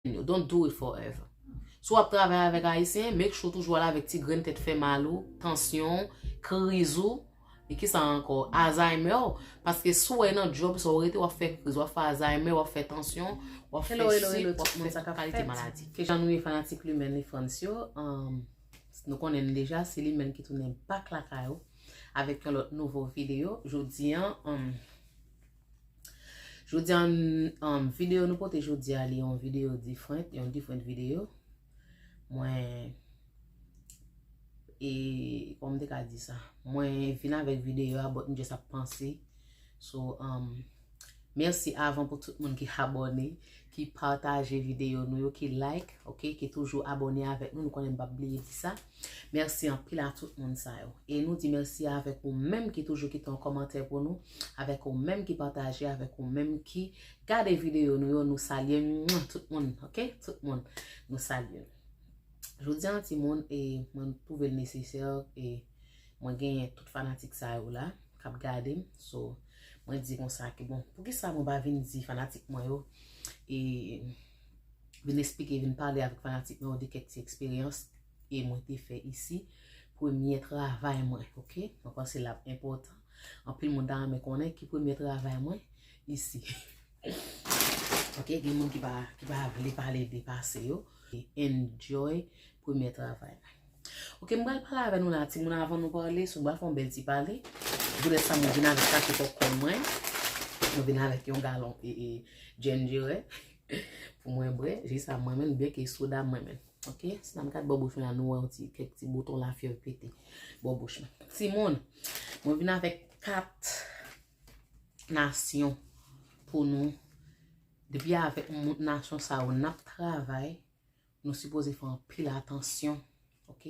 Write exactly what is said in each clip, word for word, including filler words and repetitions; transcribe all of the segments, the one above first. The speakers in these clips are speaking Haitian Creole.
yo. Don't do it forever. Si w ap travay avèk Ayisyen, make sure toujou al avèk ti grenn tèt fè mal ou, tansyon, kriz ou, e kisa ankò? Alzheimer w. Paske si w wè nan job sa w rete, w ap fè kriz, w ap fè Alzheimer, w ap fè tansyon, w ap fè sik, w ap fè tout kalite maladi. Ke jan nou ye fanatik Lumène Lifrantz yo, um, nou konnen n deja, se Lumène ki tounen back lakay ou avèk yon lòt nouvo videyo. Jodi an, um, jodi an, um, videyo nou pote jodi a, li yon videyo different, yon different videyo. Mwen, e, kòman m te ka di sa? Mwen vin avèk videyo a, but m just ap panse. So, um, mèsi avan pou tout moun ki abòne, ki pataje videyo nou yo, ki like, ok, ki toujou abòne avèk nou. Nou konnen m p ap bliye di sa. Mèsi anpil a tout moun sa yo. E nou di mèsi avèk ou menm ki toujou kite yon kòmantè pou nou, avèk ou menm ki pataje, avèk ou menm ki gade videyo nou yo, nou salye, mwah, tout moun, ok? Tout moun, nou salye. Jodi an, timoun, e mwen twouve l nesesè, e mwen genyen tout fanatik sa yo la k ap gade m. So, mwen di konsa ke, bon, poukisa mwen pa vin di fanatik mwen yo, e vin eksplike, vin pale avèk fanatik mwen yo de kèk ti eksperyans e mwen te fè isi, premye travay mwen, ok? Mwen panse l ap enpòtan. Anpil moun ta renmen konnen ki premye travay mwen isi. Ok, gen moun ki pa, ki pa vle pale de pase yo. Enjoy premye travay mwen. Ok, m pral pale avè nou la, timoun, avan nou pale, so m pral fè yon bèl ti pale. Jounèt sa, mwen vin avèk kafe pòpkòn mwen. Mwen vin avèk yon galon e, e, ginger ale pou mwen bwè. Jis sa mwen menm, byen ke soda mwen menm. Ok, si n ap gad bò bouch mwen la, nou wè yon ti, kèk ti bouton lafyèv pete bò bouch mwen. Timoun, mwen vin avèk kat nasyon pou nou. Depi avèk moun nasyon sa yo n ap travay, nou sipoze fè anpil atansyon, ok?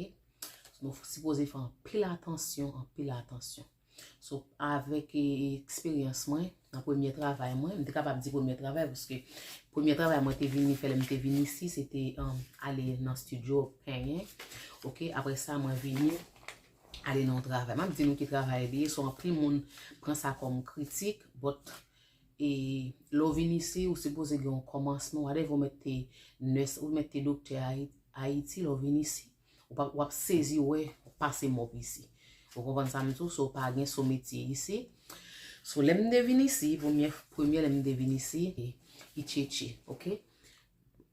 Nou sipoze fè anpil atansyon, anpil atansyon. So, avèk, e, eksperyans mwen, nan premye travay mwen, m te kapab di premye travay, paske premye travay mwen te vini fè lè m te vin isi, se te, um, ale nan estidyo penyen, ok? Apre sa, mwen vini ale nan yon travay. M ap di nou ki travay li ye, so anpil moun pran sa kòm kritik, but e lè w vin isi, ou sipoze gen yon kòmansman, whatever, ou mèt te nès, ou mèt te doktè Ayi-, Ayiti, lè w vin isi, ou pa, w ap sezi wè pase mòb isi. Ou konprann sa m di w? So, pa gen so metye isi. So, lè m te vin isi, premye, premye lè m te vin isi, e, itchetche, ok?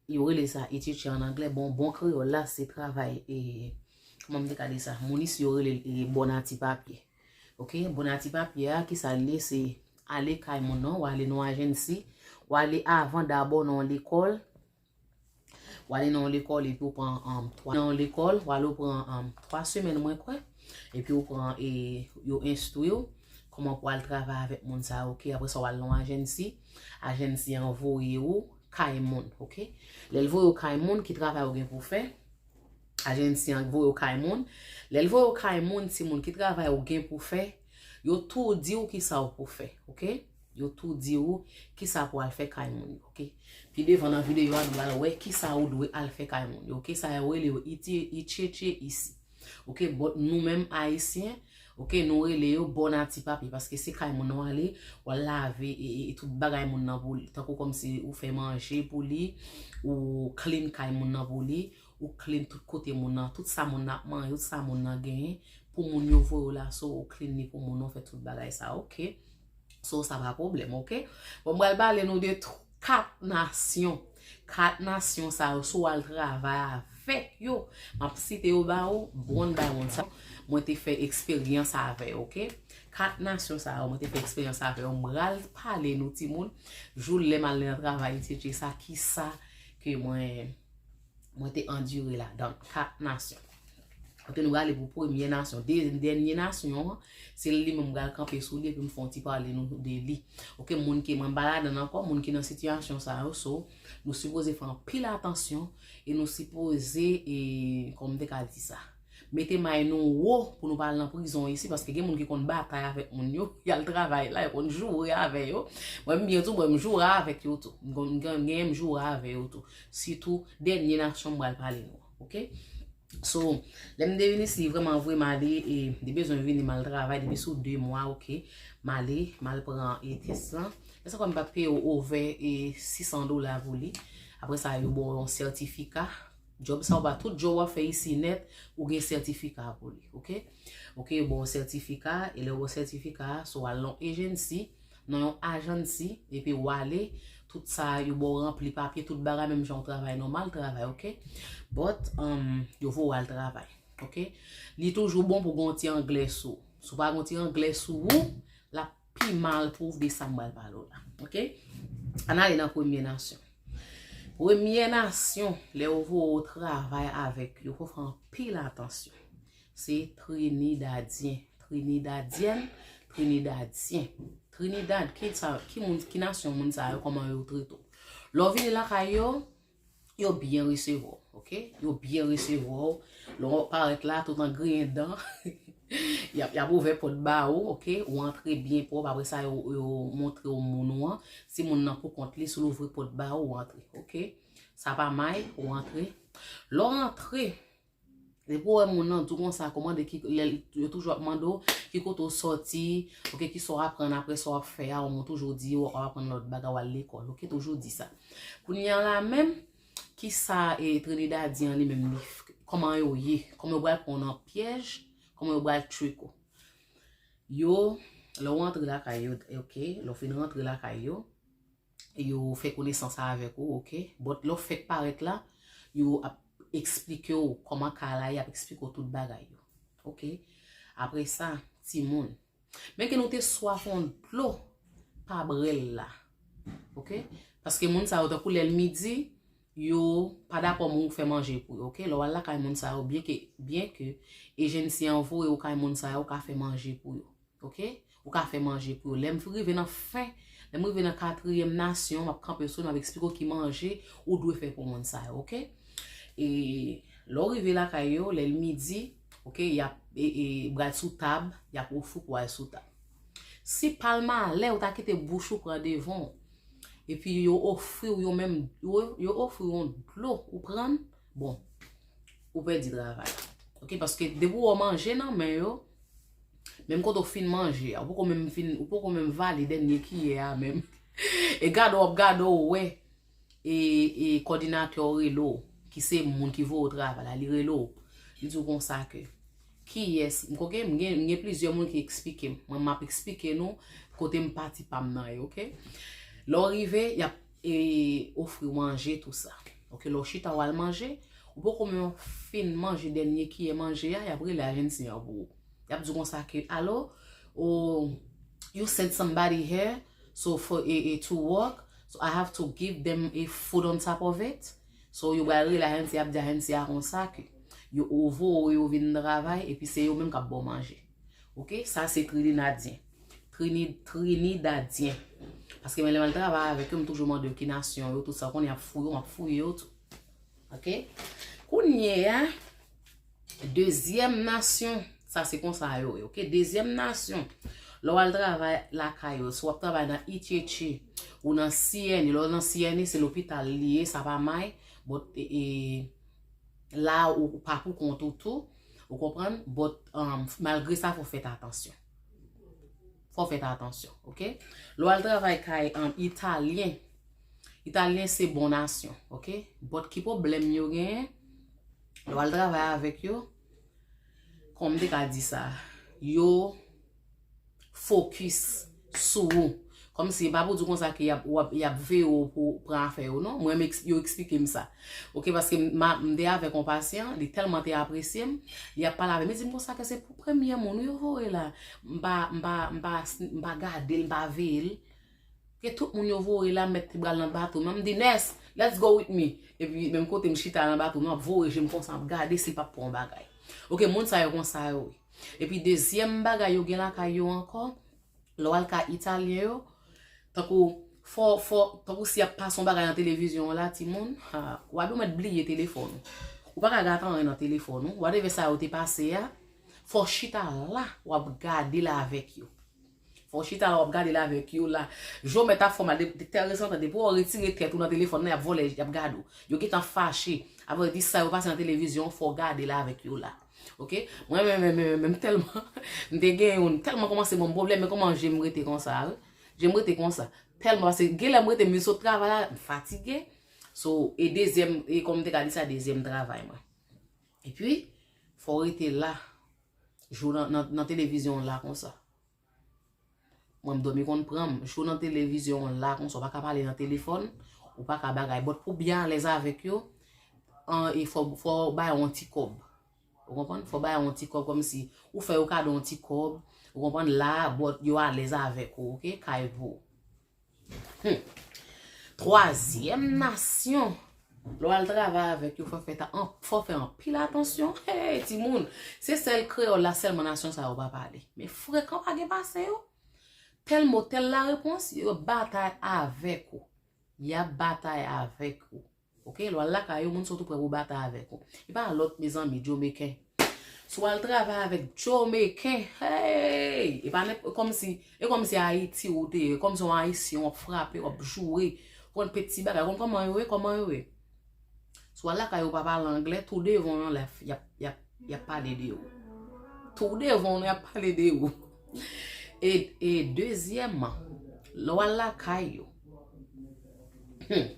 Yo rele sa itchetche an anglè. Bon, bon kreyòl la, se travay, e, kòman m te ka di sa? Moun isi yo rele l, e, bò nan ti papye. Ok, bò nan ti papye a, kisa l ye? Se ale kay moun nan, w ale nan ajansi, w ale avan dabò nan yon lekòl, w ale nan yon lekòl epi w pran, um, twa, nan yon lekòl, w ale w pran, um, twa semèn mwen kwè, epi w pran, e, yo enstwi w kòman pou al travay avèk moun sa yo, ok? Apre sa, w al nan ajansi, ajansi an voye w kay moun, ok? Lè l voye w kay moun, ki travay ou gen pou fè? Ajansi an voye w kay moun. Lè l voye w kay moun, timoun, ki travay ou gen pou fè? Yo tou di w kisa w pou fè, ok? Yo tou di w kisa pou al fè kay moun yo, ok? Pi devan nan videyo a, nou pral wè kisa ou dwe al fè kay moun yo, ok? Sa yo rele yo itchetche isi. Ok, but nou menm Ayisyen, ok, nou rele yo bò nan ti papye, paske se kay moun nan w ale, w al lave, e, e, e tout bagay moun nan pou li, tankou kòmsi ou fè manje pou li, ou clean kay moun nan pou li, ou clean tout kote moun nan, tout sa moun nan ap manje, tout sa moun nan genyen, pou moun yo voye w la, so ou clean li pou moun nan, ou fè tout bagay sa, ok? So, sa pa pwoblèm, ok? Bon, m pral pale nou de tw-, kat nasyon. Kat nasyon sa yo, si w al travay avèk yo, m ap site yo ba ou, one by one. Sa, mwen te fè eksperyans avè yo, ok? Kat nasyon sa yo, mwen te fè eksperyans avè yo. M pral pale nou, timoun, jou lè m al nan travay, etsetera, kisa ke mwen mwen te andire ladan kat nasyon. Kote nou prale pou premye nasyon. De-, dènye nasyon an, se li menm m pral kanpe sou li epi m fè yon ti pale nou de li. Ok, moun ki, mwen pa ladan l ankò, moun ki nan sitiyasyon sa yo, so, nou sipoze fè anpil atansyon e nou sipoze, e, kòman m te ka di sa? Mete may nou wo pou nou pa al nan prizon isi, paske gen moun ki konn batay avèk moun yo, y al travay la, yo konn joure avè yo. Mwen, m byen tou, mwen, m joure avèk yo tou. M konn, m gen, m gen, m joure avè yo tou. Sitou, dènye nasyon m pral pale nou an, ok? So, lè m te vin isi, vrèman vre, m ale, e, li bezwen vini, m al travay, depi sou de mwa, ok? M ale, m al pran, e, tès lan. Tès lan, m pa t peye w over, e, sis san dola pou li. Apre sa, yo ba w yon sètifika. Djòb sa w pa, tout djòb w ap fè isi nèt, ou gen sètifika pou li, oke? Oke, yo ba w sètifika, e lè yo ba w sètifika a, so w al nan yon agency, nan yon ajansi, epi w ale, tout sa, yo ba w ranpli papye, tout bagay, menm jan w travay nòmal, travay, oke? But, um, yo voye w al travay, oke? Li toujou bon pou gen yon ti anglè sou ou. Si w pa gen yon ti anglè sou ou, l ap pi mal pou w de sa m pral pale w la, oke? Ann ale nan premye nasyon. Premye nasyon, lè yo voye w travay avèk yo, fò w fè anpil atansyon. Se Trinidadyen, Trinidadyen, Trinidadyen. Trinidad, ki sa, ki moun, ki nasyon moun sa yo, kòman yo trete w? Lè w vini lakay yo, yo byen resevwa w, oke? Yo byen resevwa w. Lè w parèt la, tout an griyen dan, y ap, y ap ouvè pòt ba ou, oke? Ou antre byen pwòp, apre sa, yo, yo montre w moun ou an. Si moun nan pou kont li, si w louvri pòt ba ou, ou antre, oke? Sa pa may, ou antre. Lè w antre, depi w wè moun nan di w konsa, kòmande ki, lè, yo toujou ap mande w ki kote w sòti, oke, ki sa w aprann apre sa w ap fè a, ou toujou di w ap aprann lòt bagay, w al lekòl, oke, toujou di sa. Kounye a la menm, ki sa e Trinidadyen an li menm li, kòman yo ye, kòman yo pral pran w nan pyèj, kòman yo pral trick ou. Yo, lè w antre lakay yo, oke, lè w fin rantre lakay yo, yo fè konesans avèk ou, oke? But lè w fèk parèt la, yo ap eksplike w kòman ka la ye, y ap eksplike w tout bagay yo, oke? Apre sa, timoun, men ke nou te swaf yon dlo pa brè l la, oke? Paske moun sa yo, tankou lè l midi, yo pa dakò moun ou fè manje pou yo, oke? Lè w al lakay moun sa yo, byen ke, byen ke ejensi an voye w kay moun sa yo, ou ka fè manje pou yo. Oke? Ou ka fè manje pou yo. Lè m rive nan fen, lè m rive nan katriyèm nasyon, m ap kanpe sou li, m ap eksplike w ki manje ou dwe fè pou moun sa yo, oke? E lè w rive lakay yo, lè l midi, oke, y ap, e, e, bra l sou tab, y ap ofri w pou w al sou tab. Si pa l malè, ou ta kite bouch ou pran devan w, epi yo ofri w, yo menm, yo, yo ofri w yon dlo, ou pran l, bon, ou pèdi travay la. Oke, paske depi w wè w manje nan men yo, menm kote w fin manje a, ou poko menm fin, ou poko menm vale dènye kiyè a menm. E gade w ap gade w wè, e, e kòdinatè w rele w, ki se moun ki voye w travay la, li rele w, li di w konsa ke, kiyès, m koke, m gen, m gen plizyè moun ki eksplike m. Mwen, m ap eksplike nou kote m pati pa m nan ye, oke? Lè w rive, y ap, e, ofri w manje, tou sa. Oke, lè w chita w al manje, ou poko menm fin manje dènye kiyè manje a, y ap rele ajansi an pou ou. Y ap di w konsa ke, "Alo, oh, you sent somebody here, so for, e, e, to work, so I have to give them a food on top of it." So, yo pral rele ajansi, y ap di ajansi a konsa ke yo voye yo vin travay, epi se yo menm k ap ba w manje. Oke? Sa se Trinidadyen. Trini-, Trinidadyen. Paske mwen lè m al travay avèk yo, m toujou mande yo ki nasyon yo, tout sa, konnen y ap fouye yo, m ap fouye yo tou. Oke? Kounye a, dezyèm nasyon, sa se konsa yo ye, oke? Dezyèm nasyon, lè w al travay lakay yo, si w ap travay nan Itichi ou nan C N E, lè w nan C N E, se lopital li ye, sa pa may, but, e, e, la ou pa pou kont ou tou, ou konprann? But, um, malgre sa, fò w fè atansyon. Fò w fè atansyon, oke? Lè w al travay kay, um, Italyen, Italyen se bon nasyon, oke? But ki pwoblèm yo genyen? Lè w al travay avèk yo, kòman m te ka di sa? Yo fokis sou ou. Kòmsi, e pa pou di w konsa ke y ap, w ap, y ap veye w pou w pran afè yo, non. Mwen, m eks-, yo eksplike m sa. Oke, paske m, ma, m te avèk yon pasyan, li tèlman te apresye m, li ap pale avè m, li di m konsa ke se pou premye moun yo voye la. M pa, m pa, m pa, m pa gade l, m pa veye l. Ke tout moun yo voye la, m mèt te pral nan bato m nan. M di, "Nès, let's go with me." Epi, menm kote m chita nan bato m nan, m ap voye je m konsa, m ap gade si l p ap pran yon bagay. Oke, moun sa yo konsa yo ye. Epi, dezyèm bagay yo gen lakay yo ankò, lè w al ka Italyen yo, tankou, fò, fò, tankou si y ap pase yon bagay nan televizyon an la, timoun, ha, w ap mèt bliye telefòn ou. Ou pa ka gade anyen nan telefòn ou. Whatever sa yo te pase a, fò w chita la, w ap gade l avèk yo. Fò w chita la, w ap gade l avèk yo la. Je w mèt ap fè w mal, de, de tèl rezon, depi w retire tèt ou nan telefòn nan, y ap vòlè, y ap gade w. Yo gentan fache. Apre di sa yo pase nan televizyon, fò w gade l avèk yo la. Oke? Mwen, men, men, men, men, m tèlman, m te gen youn, tèlman kòmanse ban m pwoblèm, men kòman je m rete konsa, wi. Je m rete konsa. Tèlman, paske gen lè m rete, m vin sot travay la, m fatige. So, e dezyèm, e kòm m te ka di sa, dezyèm travay mwen. Epi, fò w rete la, jou nan, nan, nan televizyon la konsa. Mwen, m dòmi konn pran m. Jou nan televizyon la konsa, w pa ka pale nan telefòn, ou pa ka bagay. But pou byen alèz avèk yo, an, e fò, fò w ba yo yon ti kòb. Ou konprann? Fò w ba yo yon ti kòb kòmsi ou fè yo kado yon ti kòb. Ou konprann? La, but yo alèz avèk ou, oke? Kay pou ou. Hmm. Twazyèm nasyon, lè w al travay avèk yo, fò fè ta, an, fò fè anpil atansyon. Hey, timoun, se sèl kreyòl la sèlman nasyon sa yo pa pale. Men frekan pa gen pase yo. Tèl mo, tèl larepons, yo batay avèk ou. Y ap batay avèk ou. Oke, lè w al lakay yo, moun sa yo tou prè pou batay avèk ou. E pa lòt, mezanmi, Jomeкен. Si w al travay avèk Jomeкен, hey! E pa nenp-, kòmsi, e kòmsi Ayiti ou te ye, kòmsi yon Ayisyen w ap frape, w ap joure, w konn peti bagay, w konn kòman yo ye, kòman yo ye. Si w al lakay yo pa pale anglè, tou devan w nan lèf, y ap, y ap, y ap pale de ou. Tou devan w nan y ap pale de ou. E, e dezyèmman, lè w al lakay yo, hmm,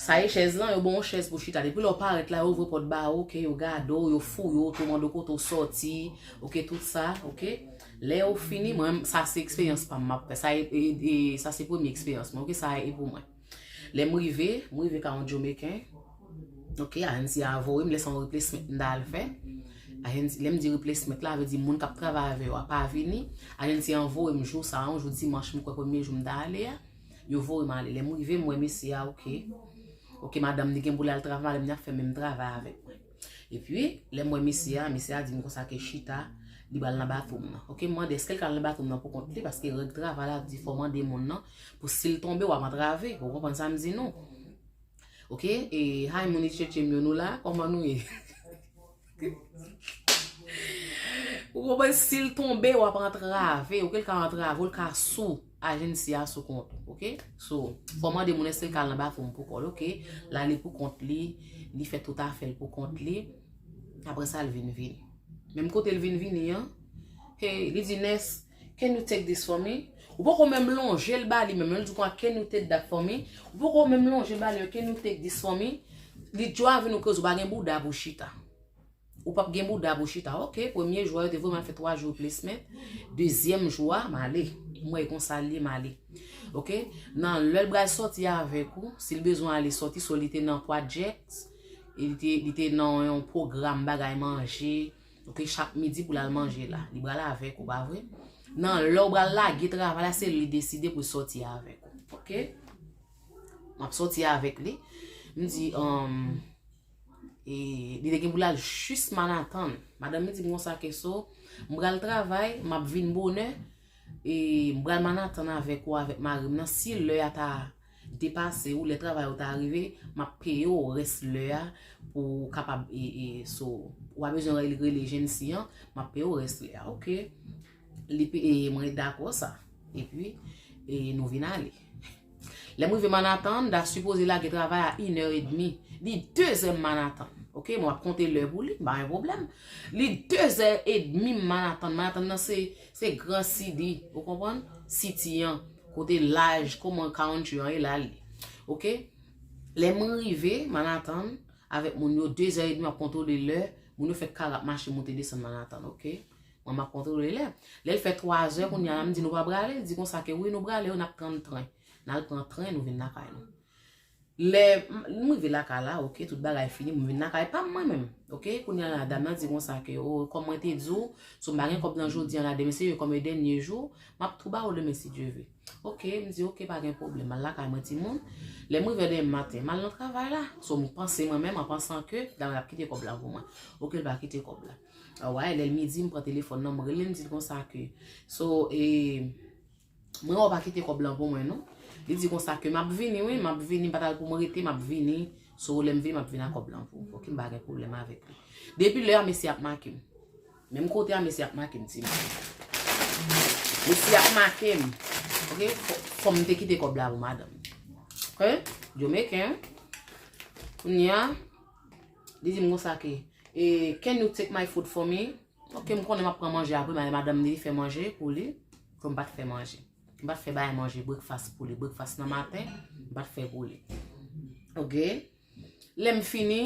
sa e chèz lan, yo ba w yon chèz pou chita. Depi lè w parèt la, yo ouvri pòt ba ou, oke, yo gade w, yo fouye w, tou mande w kote w sòti, oke, tout sa, oke. Lè yo fini, mwen, sa se eksperyans pa m m ap fè. Sa e, e, e, sa se premye eksperyans mwen, oke, sa e pou mwen. Lè m rive, m rive ka yon Jomeкен. Oke, ajansi a voye m, lè sa yon replacement m ta al fè. Ajansi, lè m di replacement la, vle di moun k ap travay avè yo a pa vini. Ajansi an voye m jou sa a, yon jou dimanch, m kwè premye jou m ta ale a. Yo voye m ale. Lè m rive, m wè mesye a, oke. Oke, madanm li gen pou l al travay, madanm li ap fè menm travay avèk mwen. Epi, lè m wè mesye a, mesye a di m konsa ke chita, li pral nan bathroom nan. Oke, m mande èske l ka al nan bathroom nan pou kont li, paske règ travay la di fò mande moun nan, pou si l tonbe, w ap antrave. Ou konprann sa m di nou? Oke, e, hi, moun ki tchetche m yo, nou la, kòman nou ye? Ou konprann, si l tonbe, w ap antrave, oke, l ka antrave w, l ka sou ajansi a sou kont ou, oke? So, fò mande moun èske l ka al nan bathroom pou kò l, oke? L ale pou kont li, li fè tout afè l pou kont li. Apre sa, l vin vini. Menm kote l vin vini an, hey, li di, Nès, can you take this for me? Ou poko menm lonje l ba li menm, lè l di w, can you take that for me? Ou poko menm lonje l ba li, can you take this for me? Li djwa vin ou koze, ou pa gen bouda pou chita. Ou p ap gen bouda pou chita. Oke, premye jou a, yo te voye m al fè twa jou replacement. Dezyèm jou a, m ale. M wè e konsa l ye, m ale. Oke? Nan lè l pral sòti avèk ou, si l bezwen ale sòti, so li te nan project, e li te, li te nan yon pwogram bagay manje, oke, chak midi pou l al manje la. Li pral avèk ou, pa vre? Nan lè w pral lage travay la, se li deside pou l sòti avèk ou. Oke? M ap sòti avèk li. M di, um, e, li te gen pou l al jis Manhattan. Madanm li di m konsa ke so, m pral travay, m ap vin bonè, e m pral Manhattan avèk ou, avèk mari m nan. Si lè a ta depase ou, lè travay ou ta rive, m ap peye w rès lè a pou w kapab, e, e, so, ou pa bezwen rele, rele jensi an, m ap peye w rès lè a, oke? Li pe-, e, mwen dakò sa. Epi, e, nou vin ale. Lè m rive Manhattan, m ta sipoze lage travay a inè edmi. Li dezè m Manhattan. Oke, mwen ap konte lè pou li, pa gen pwoblèm. Li dezè edmi m Manhattan. Manhattan nan se, se Gran Sidi, ou konprann? City an, kote laj, kòman country an ye la li. Oke? Lè m rive Manhattan, avèk moun yo, dezè edmi m ap kontwole lè, moun yo fèk kare ap mache monte desann Manhattan, oke? Mwen m ap kontwole lè. Lè l fè twazè, kounye a la, m di, nou pa prale? Li di konsa ke wi, nou prale, wi, n ap tann tren. N al pran tren, nou vin lakay nou. Lè m, m rive lakay la, oke, tout bagay fini, m vin lakay pa m mwen menm, oke? Kounye a la, dam nan di konsa ke, o, kòm mwen te di w, so m pa gen kòb nan jodi a la, demen se kòm e dènye jou, m ap tou ba w demen si Dye ve. Oke, m di, oke, pa gen pwoblèm, m al lakay mwen timoun. Lè m rive demen maten, m al nan travay la. So, m panse mwen menm, an pansan ke dam nan ap kite kòb la pou mwen. Oke, l pa kite kòb la. Alright, lè l midi, m pran telefòn nan, m rele, m di l konsa ke, so, e, mwen wè w pa kite kòb lan pou mwen, non. Li di konsa ke m ap vini, wi, m ap vini, m pa t al pou m rete, m ap vini. So, lè m vini, m ap vini ak kòb lan pou ou. Oke, m pa gen pwoblèm avèk li. Depi lè a, mesye ap make m. Menm kote a, mesye ap make m, timoun. Mesye ap make m. Oke, fò, fò m te kite kòb la pou madanm. Oke, Jomeкен. Kounye a, li di m konsa ke, e, can you take my food for me? Oke, m konnen m ap pran manje apre, men madanm li fè manje pou li, ke m pa t fè manje. M pa t fè bagay manje, breakfast pou li. Breakfast nan maten, m pa t fè pou li. Ok. Lè m fini,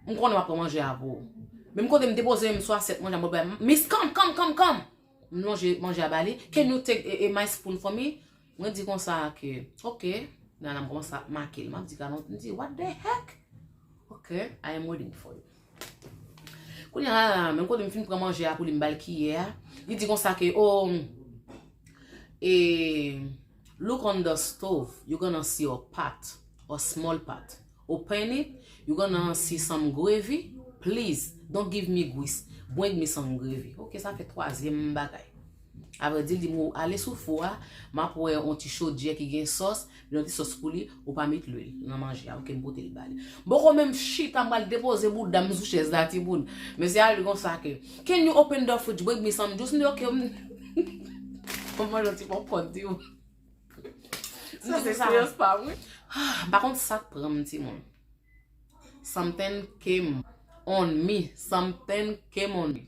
m konnen m ap pran manje a pou ou. Menm kote m depoze menm sou asyèt manje a, mwen bay, "Miss, come, come, come, come." M lonje manje a ba li. "Can you take a, a my spoon for me?" Mwen di konsa ke, "Ok." Nan, nan, m kòmanse ap make l. M ap di, "Ganon," m di, "What the heck?" "Ok, I am waiting for you." Kounye a, menm kote m fin pran manje a pou li, m ba l kiyè a, li di konsa ke, "Oh, eh, look on the stove, you gonna see a pot, a small pot. Open it, you gonna see some gravy. Please, don't give me grease. Bring me some gravy." Ok, sa fè twazyèm bagay. Avrèdi, li di m, "Ale sou fou a, m ap wè yon ti chodyè ki gen sòs, yon ti sòs pou li, ou pa met lwil nan manje a, ok, m pote l ba li." M poko menm chita, m pral depoze bouda m sou chèz la, timoun. Mesye a di konsa ke, "Can you open the fridge, bring me some juice?" M di, "Ok, m, m manje yon ti popcorn, timoun." Sa se eksperyans pa m, wi. M pa konn sa k pran m, timoun. Something came on me. Something came on me.